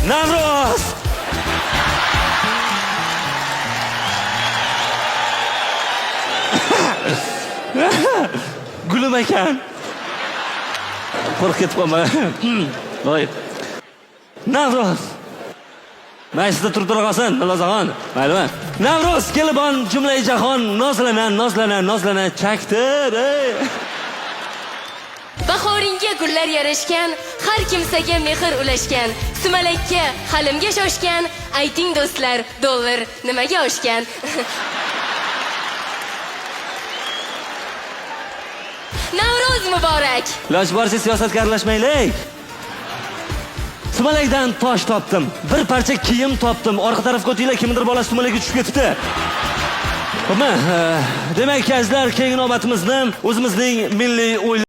Navro'z! Gulim ekan. Qo'rqib ketib qolma. Voy. Navro'z. Mayli, sizda turib tura qolsin, Dilozahon. Maylimi? Navro'z kelibon jumlai jahon nozlana, nozlana, nozlana chakdir. Ey. Bahoringga gullar yarashgan, har kimsaga mehr ulashgan, sumalakka halimga shoshgan, ayting do'stlar, dollar nimaga oshgan? Navro'z muborak! Iloji boricha siyosatga aralashmaylik. Sumalakdan tosh topdim. Bir parcha kiyim topdim. Orqa tarafga o'tinglar, kimnidir bolasi sumalakka tushib ketibdi. Xo'pmi? Demak, azizlar, keyingi navbatimizni o'zimizning milliy o'yin